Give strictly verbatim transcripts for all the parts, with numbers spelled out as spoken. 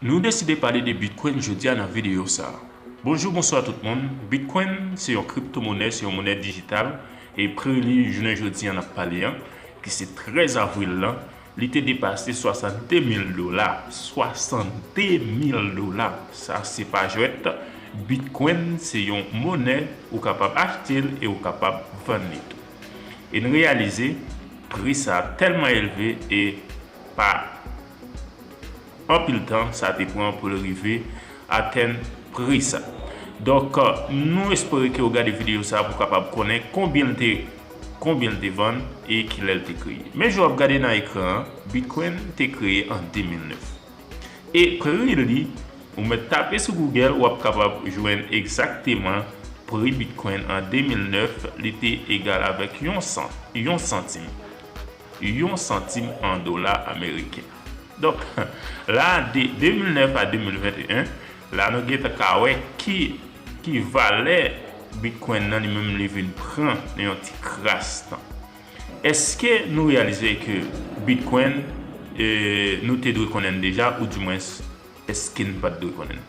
Nou deside pale de Bitcoin jodi a nan videyo sa a. Bonjou, bonswa tout moun. Bitcoin se yon kriptomonè, se yon monè dijital, e pri li jounen jodi a n ap pale an, ki se trèz avril lan, li te depase swasannde mil dola. Swasannde mil dola! Sa se pa jwèt. Bitcoin se yon monè, ou kapab achte l e ou kapab vann li tou. E n reyalize pri sa tèlman elve e pa anpil tan sa te pran pou l rive atenn pri sa. Donk, nou espere ke w gade videyo sa pou w kapab konnen konbyen l te, konbyen l te vann e kilè l te kreye. Men jan w ap gade nan ekran an, Bitcoin te kreye an de mil nèf. E pri li, ou mèt tape sou Google, w ap kapab jwenn egzakteman pri Bitcoin an de mil nèf, li te egal avèk yon san, yon santim. Yon santim an dola ameriken. Donk, la, de de mil nèf a de mil venteyen, la nou gentan ka wè ki, ki valè Bitcoin nan li menm li vin pran nan yon ti kras tan. Èske nou reyalize ke Bitcoin, e, nou te dwe konnen l deja, oudimwens, èske n pa t dwe konnen l?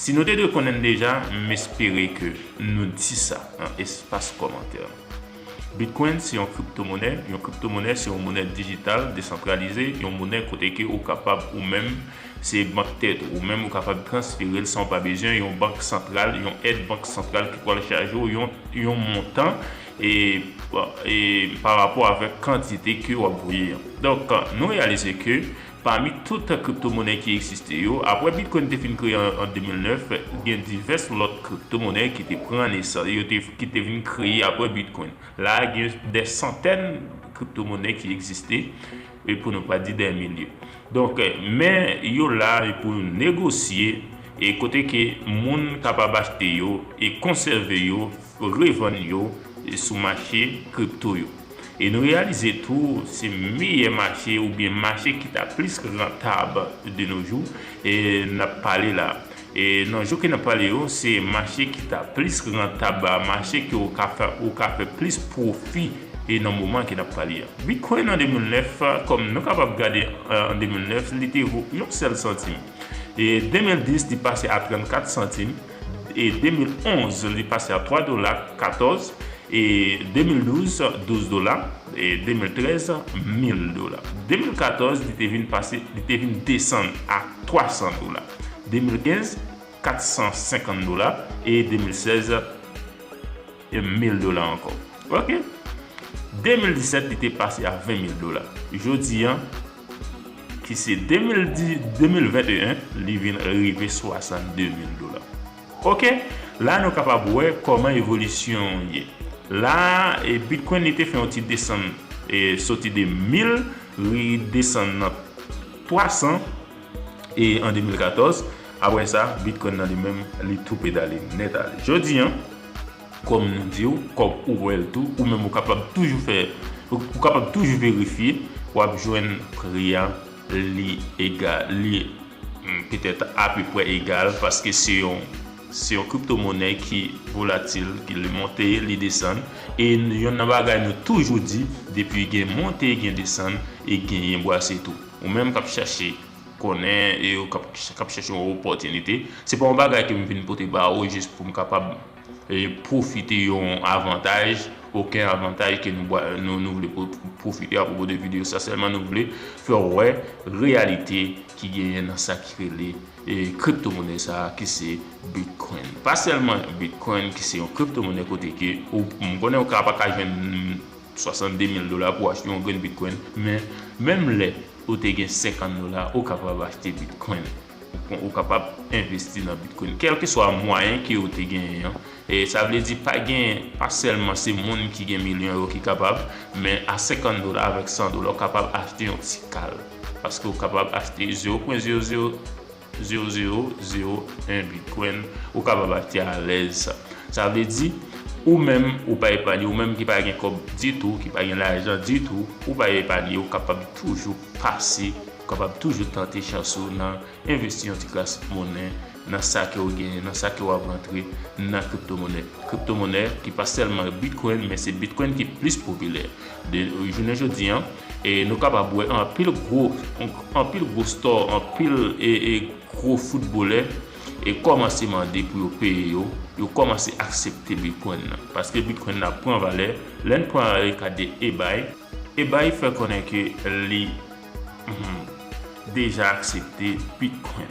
Si nou te dwe konnen l deja, m espere ke nou di sa nan espas kòmantè. Bitcoin se yon kriptomonè. Yon kriptomonè se yon monè dijital, desantralize, yon monè kote ke ou kapab ou menm, se bank tèt ou, ou menm ou kapab transfere l san w pa bezwen yon bank santral, yon èd bank santral ki pral chaje w yon, yon montan e, e pa rapò avèk kantite ke w ap voye an. Donk, nou reyalize ke pami tout kriptomonè ki egziste yo, apre Bitcoin te fin kreye an, an de mil nèf, gen divès lòt kriptomonè ki te pran nesans, yo te, ki te vin kreye apre Bitcoin. La, gen dè santèn kriptomonè ki egziste, e pou nou pa di dè milye. Donk, men yo la pou negosye, e kote ke moun kapab achte yo e konsève yo, revann yo sou mache kripto yo. E nou reyalize tou, se meyè mache oubyen mache ki ta plis rantab de nos jours, e n ap pale la. E nan jou ke n ap pale yo, se mache ki ta plis rantab, mache ke ou ka fè, ou ka fè plis pwofi, e nan moman ke n ap pale a. Bitcoin an de mil nèf, kòm nou kapab gade, e, an de mil nèf, li te vo yon sèl santim. E de mil dis, li pase a trannkat santim. E de mil onz, li pase a twa dola katòz. E de mil douz, douz dola. E de mil trèz, mil dola. De mil katòz, li te vin pase, li te vin desann a twa san dola. De mil kenz, kat san senkant dola. E de mil sèz, e mil dola ankò. Oke? De mil disèt, li te pase a ven mil dola. Jodi an, ki se de mil dis, de mil venteyen, li vin rive swasannde mil dola. Oke? La, nou kapab wè kòman evolisyon ye. La, e, Bitcoin, li te fè yon ti desann, e, soti de mil, li desann nan twa san, e, an de mil katòz. Apre sa, Bitcoin nan li menm, li tou pedale nèt ale. Jodi an, kòm nou di w, kòm ou wè l tou, ou menm ou kapab toujou fè, ou, ou kapab toujou verifye, w ap jwenn pri a, li egal, li, mm, petèt apeprè egal, paske se yon, se yon kriptomonè ki volatil, ki li monte, li desann. E n-, yonn nan bagay nou toujou di, depi gen monte, gen desann, e genyen bwase tou. Ou menm k ap chache konnen e yo k ap, k ap chèche yon opòtinite. Se pa yon bagay ke m vin pote ba ou jis pou m kapab, e, pwofite yon avantaj, okenn avantaj ke nou, nou, nou vle pwo-, pwofite apwopo de videyo sa, sèlman nou vle fè w wè reyalite ki genyen nan sa ki rele, e, kriptomonè sa a ki se Bitcoin. Pa sèlman Bitcoin ki se yon kriptomonè kote ke ou, m konnen ou ka pa ka jwenn swasannde mil dola pou achte yon grenn Bitcoin, men menm lè ou te gen senkant dola, ou kapab achte Bitcoin. Ou, ou kapab envesti nan Bitcoin. Kèlkeswa mwayen ke ou te genyen an, e sa vle di pa gen, pa sèlman se moun ki gen milyon yo ki kapab, men a senkant dola, avèk san dola, ou kapab achte yon ti kal. Paske ou kapab achte zewo pwen zewo zewo zewo zewo zewo en Bitcoin, ou kapab achte alèz sa. Sa vle di, ou menm, ou pa epanye, ou menm ki pa gen kòb ditou, ki pa gen lajan ditou, ou pa epanye, ou kapab toujou pase, ou kapab toujou tante chans ou nan envesti yon ti kras monnen nan sa ke w genyen, nan sa ke w ap rantre nan kriptomonè. Kriptomonè ki pa sèlman Bitcoin, men se Bitcoin ki plis popilè. De, jounen jodi an, e nou kapab wè anpil gwo, anpil gwo store, anpil, e, e, gwo foutbolè e kòmanse mande pou yo peye yo, yo kòmanse aksepte Bitcoin nan. Paske Bitcoin nan ap pran valè, lè n pran le ka de eBay, eBay fè konnen ke li, mhm, deja aksepte Bitcoin.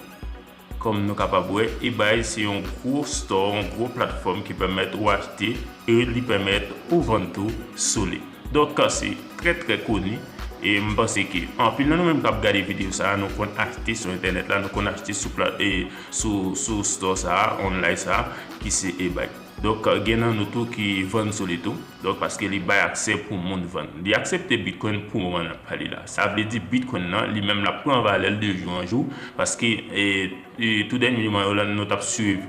Kòm nou kapab wè, eBay se yon gwo store, yon gwo platfòm ki pèmèt ou achte e li pèmèt ou vann tou sou li. Donk, se trè, trè koni. E m panse ke anpil nan nou menm k ap gade videyo sa a, nou konn achte sou entènèt la, nou konn achte sou pla-, e, sou, sou store sa a, online sa a, ki se eBay. Donk, gen nan nou tou ki vann sou li tou. Donk, paske li bay aksè pou moun vann. Li aksepte Bitcoin pou moman n ap pale la. Sa vle di Bitcoin nan, li menm l ap pran valè l de jou an jou, paske, e, e, tou dènye moman yo la, nou t ap swiv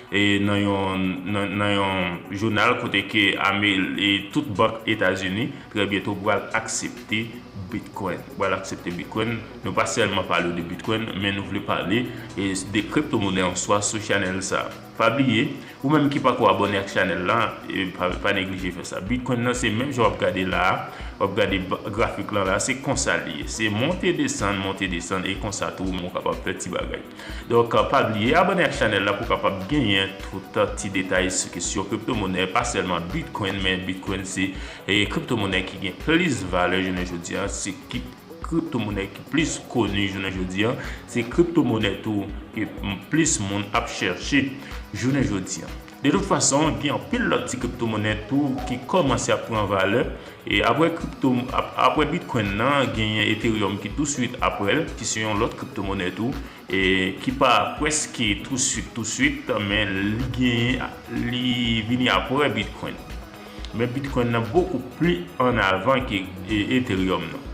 e nan yon, nan, nan yon jounal kote ke ame, e tout bank Etazini trè byento pral aksepte Bitcoin. Pral aksepte Bitcoin. Nou pa sèlman pale de Bitcoin, men nou vle pale, e, de kriptomonè an swa sou chanèl sa. Pa bliye, ou menm ki pako abòne ak chanèl la, e, pa, pa neglije fè sa. Bitcoin nan se menm jan w ap gade la a, w ap gade ba-, grafik lan la, se konsa li ye. Se monte desann, monte desann, e konsa tou, ou kapab fè ti bagay. Donk, pa bliye abòne ak chanèl la pou w kapab genyen tout ti detay sou kesyon kriptomonè, pa sèlman Bitcoin, men Bitcoin se, e, kriptomonè ki gen plis valè jounen jodi a, se ki kriptomonè ki plis koni jounen jodi a, se kriptomonè tou ke plis moun ap chèche jounen jodi a. De tout fason, gen anpil lòt ti kriptomonè tou ki kòmanse ap pran valè. E apre kripto, ap-, apre Bitcoin nan, genyen Ethereum ki touswit apre l, ki se yon lòt kriptomonè tou, e ki pa prèske touswit, touswit, men li genyen, li vini apre Bitcoin. Men Bitcoin nan bokou pli an avan ke, e, Ethereum nan.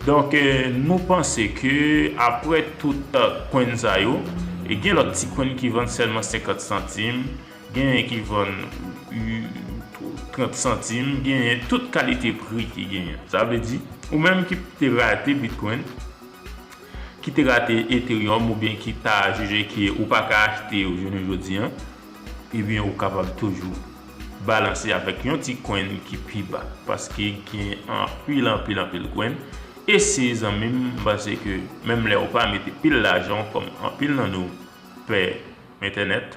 Donk, e, nou panse ke apre tout, e, coin sa yo, e gen lòt ti coin ki vann sèlman senkant santim, genyen ki vann, e, trant santim, genyen tout kalite pri ki genyen. Sa vle di, ou menm ki te rate Bitcoin, ki te rate Ethereum oubyen ki ta jije ke ou pa ka achte yo jounen jodi a, ebyen ou kapab toujou balanse avèk yon ti coin ki pi ba, paske gen anpil, anpil, anpil coin. Eseye zanmi m, m panse ke menm lè ou pa mete pil lajan w kòm anpil nan nou pè entènèt,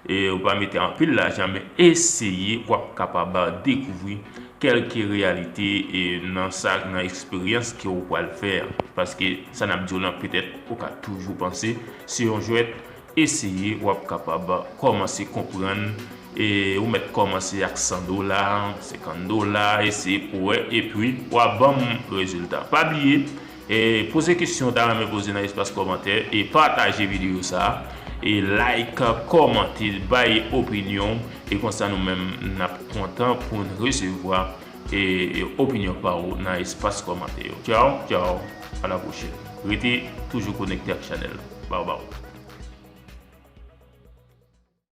e ou pa mete anpil lajan, men eseye w ap kapab dekouvri kèlke reyalite, e nan sa, nan eksperyans ke ou pral fè a. Paske sa n ap di w lan, petèt ou ka toujou panse se yon jwèt, eseye w ap kapab kòmanse konprann, e ou mèt kòmanse ak san dola, senkant dola, eseye pou wè, epi w a ban m rezilta. Pa bliye, e poze kesyon w ta renmen poze nan espas kòmantè e pataje videyo sa a. E like, kòmante, bay opinyon w, e konsa nou menm n ap kontan pou n resevwa, e, e opinyon pa w nan espas kòmantè yo. Tchaw, tchaw, a la pwochèn. Rete toujou konekte ak chanèl la. Bawbaw.